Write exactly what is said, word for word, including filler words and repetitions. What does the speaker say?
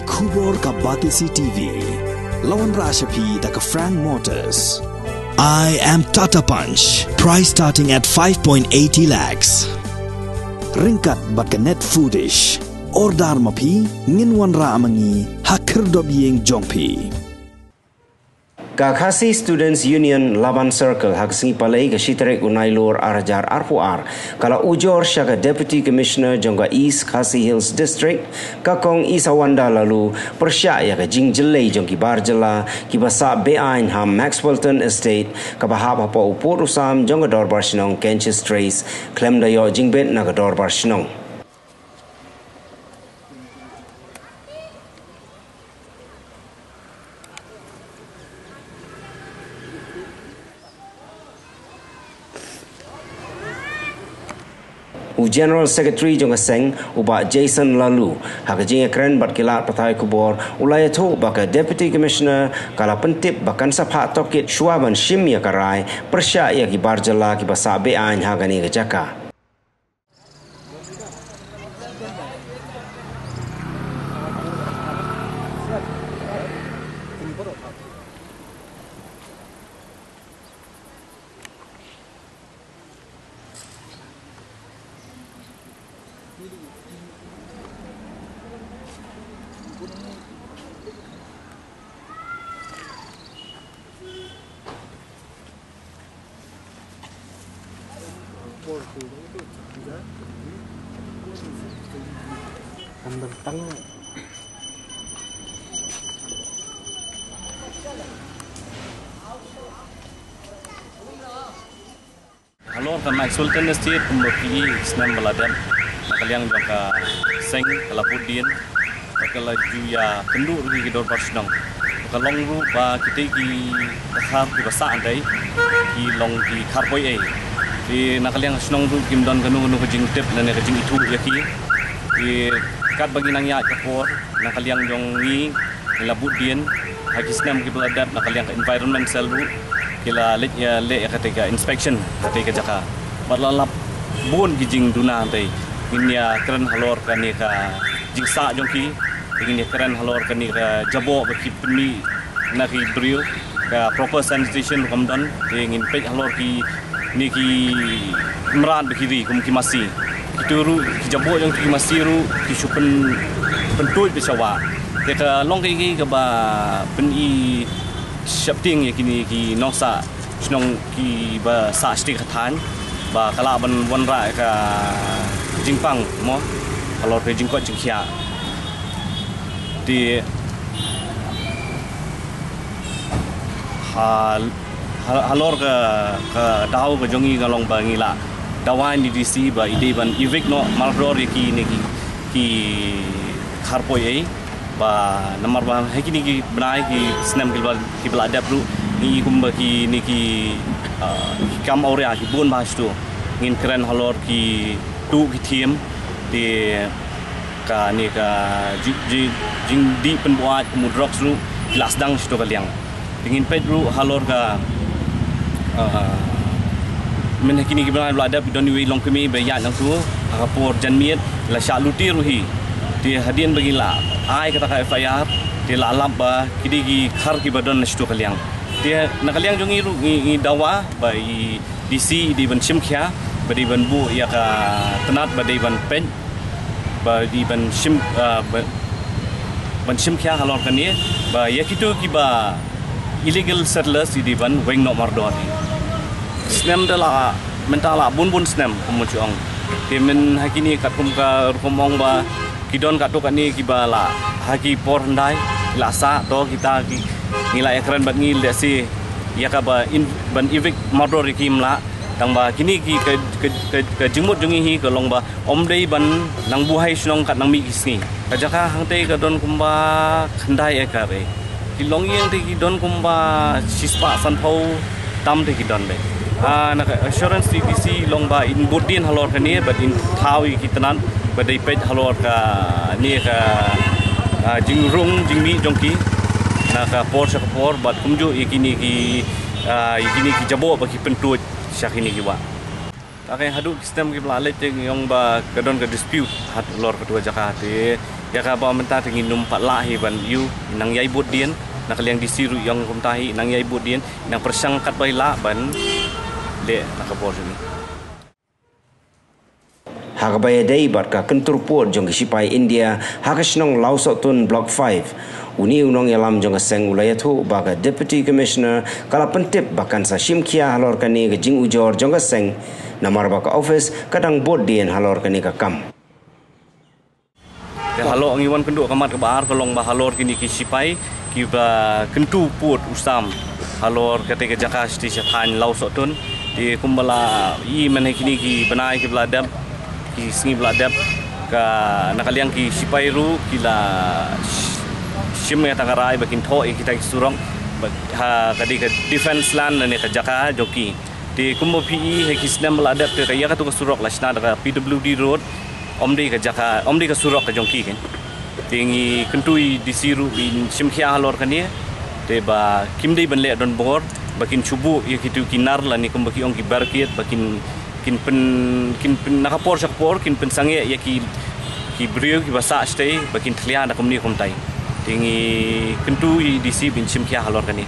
Khubor ka Batesi T V. La wanrah sha phi da ka Frank Motors. I am Tata Punch. Price starting at five point eighty lakhs. Ryngkat bad ka Net Foodish. Order ma phi, ngin wanrah ma ngi ha khyrdop ïing jong phi. Ka Khasi Students Union Laban Circle ha ka sngi Palei ka shi tarik u Nailur ar hajar arphew ar ka la ujor sha ka Deputy Commissioner jong ka East Khasi Hills District, ka Kong Isawanda Laloo, pyrshah ïa ka jingjyllei jong ki bar jylla kiba sah be-aiñ ha Maxwellton Estate kaba hap hapoh u pud u sam jong ka Dorbar Shnong Kenches Trace, khlem da ïoh jingbit na ka Dorbar Shnong. U General Secretary jong ka seng, u Bah Jason Laloo, ha ka jingïakren bad ki lad pathai khubor, u la ïathuh ba ka Deputy Commissioner ka la pyntip ba kan sa phah tohkit shuwa ban shim ïa ka rai pyrshah ïa ki bar jylla kiba sah be-aiñ ha kane ka jaka. Halor ka Maxwellton Estate kumba phi i snem ba la dep, na ka liang jong ka seng ka la bud dien bad ka la ju ïakynduh ruh ïa ki dorbar shnong. Ka long ruh ba kitei ki khar kiba sah hangtei ki long ki khar poi ei. Te na ka liang shnong ruh kim don kano kano ka jingtip lane ka jingithuh ïa ki. Te katba ngi nang ïaid ka por, na ka liang jong ngi, ngi la bud dien ha ki snem kiba la dep, na ka liang ka Environment Cell ruh ki la leit ïa leh ïa katei ka inspection katei ka jaka. Bad la lap bun ki jingduna hangtei. Ngin ïakren halor kane ka jingsah jong ki, ngin ïakren halor kane ka jaboh ba ki pynmih na ki briew, ka proper sanitation ruh kam don. Te ngin peit halor kine ki mrad ba ki ri kum ki masi. Kito ruh ki jaboh jong ki masi ruh ki shu pyn, pyntuid beit sha wah. Te ka long kaei kaei kaba pyni shaptieng ïa kine ki nongsah shnong kiba sah shatei ka thaiñ ba ka lah ban wanrah ïa ka jingpang mo halor ka jingkoit jingkhiah. Te ha, ha, halor ka, ka daw ka jong ngi ka long ba ngi la dawa ïa i D C ba i dei ban evict noh mardor ïa kine ki, ki khar poi ei. Ba namar ba ha kine ki bnai ki snem kiba, kiba la dep ruh ngi kumba kine ki, ah, ki kam awria ki bun bha shatu. Ngin kren halor ki tuh ki thiem, te kane ka jing, jing, jingdih pynbuaid kum u drugs ruh ki la sdang shatu ka liang. Te ngin peit ruh halor ka, ah, mynta kine ki bnai ba la dep ki don iwei i longkmie ba ïaid nangtu ha ka por janmiet, la shah lute ruh hi. Te hadien ba ngi la ai kata ka F I R, te la lap ba ki dei ki khar kiba don na shatu ka liang. Te na ka liang jong ngi ruh ngi, ngi dawa ba i D C i dei ban shim khia, ba dei ban buh ïa ka tnat ba dei ban peit, ba dei ban shim, ah, ba, ban shim khia halor kane, ba ïa kito kiba illegal settlers i dei ban weng noh mardor. Snem da la, mynta la bun bun snem kumba ju ong. Te mynta ha kine katkum ka rukom ong ba ki don katto katne kiba la ha ki por hyndai la sah, to kita ki, ngi la ïakren bad ngi lehse ïa kaba in, ban evict mardor ïa ki ym lah. Tang ba kine ki ka, ka, ka, ka jingmut jong ngi hi ka long ba ym dei ban nang buhai shnong kat nang mih ki sngi. Ka jaka hangtei ka don kumba khyndai ekar ei. Ki longïing te ki don kumba shispah sanphew tam te ki don de. Ah, na ka assurance D C long ba in bud dien halor kane bad in thaw ïa ki tnat ba dei peit halor kane ka, ah, jingrung jingmih jong ki na ka por sha ka por bad kumjuh ïa kine ki, ah, ïa kine ki jaboh ba ki pyntuid sha kine ki wah. Tang haduh ki snem kiba la leit te ngi ong ba ka don ka dispute halor katu ka jaka te Ïa kaba mynta te ngin ym pat lah hi ban ïoh, nang ïai bud dien, na ka liang DC ruh ïong kumta hi, nang ïai bud dien, nang pyrshang katba lah ban leh na ka bor jong ngi. Ha kaba ïadei bad ka kyntur pud jong ki sipai India ha ka shnong Lawsohtun Block five, une u nongïalam jong ka seng u la ïathuh ba ka Deputy Commissioner ka la pyntip ba kan sa shim khia halor kane ka jingujor jong ka seng, namar ba ka office ka dang bud dien halor kane ka kam. Te halor ngi wan kynduh ka mat kaba ar ka long ba halor kine ki sipai kiba kyntu pud u sam halor kata ka jaka sha thaiñ Lawsohtun. Te kumba la i mynne kine ki bnai kiba la dep, ki sngi ba la dep, ka na ka liang ki sipai ruh ki la sh-, shim ïa ka rai ba kin thoh ïa kita ki surok ba ha ka dei ka defense land lane ka jaka jong ki. Te kumba phi i ha ki snem ba la dep te ka ïa katu ka surok la shna da ka PWD road, ym dei ka jaka, ym dei ka surok ka jong ki kan. Te ngi kyntu ïa DC ruh ba in shim khia halor kane, te ba kim dei ban leh donbor, ba kin shu buh ïa kitu ki nar lane kumba ki ong ki barricade, ba kin, kin pyn, kin pyn na ka por sha ka por kin pynsangeh ïa ki, ki briew kiba sah shatei ba kin thlia na kumne kumtai. Te ngi kyntu ïa DC ba in shim khia halor kane.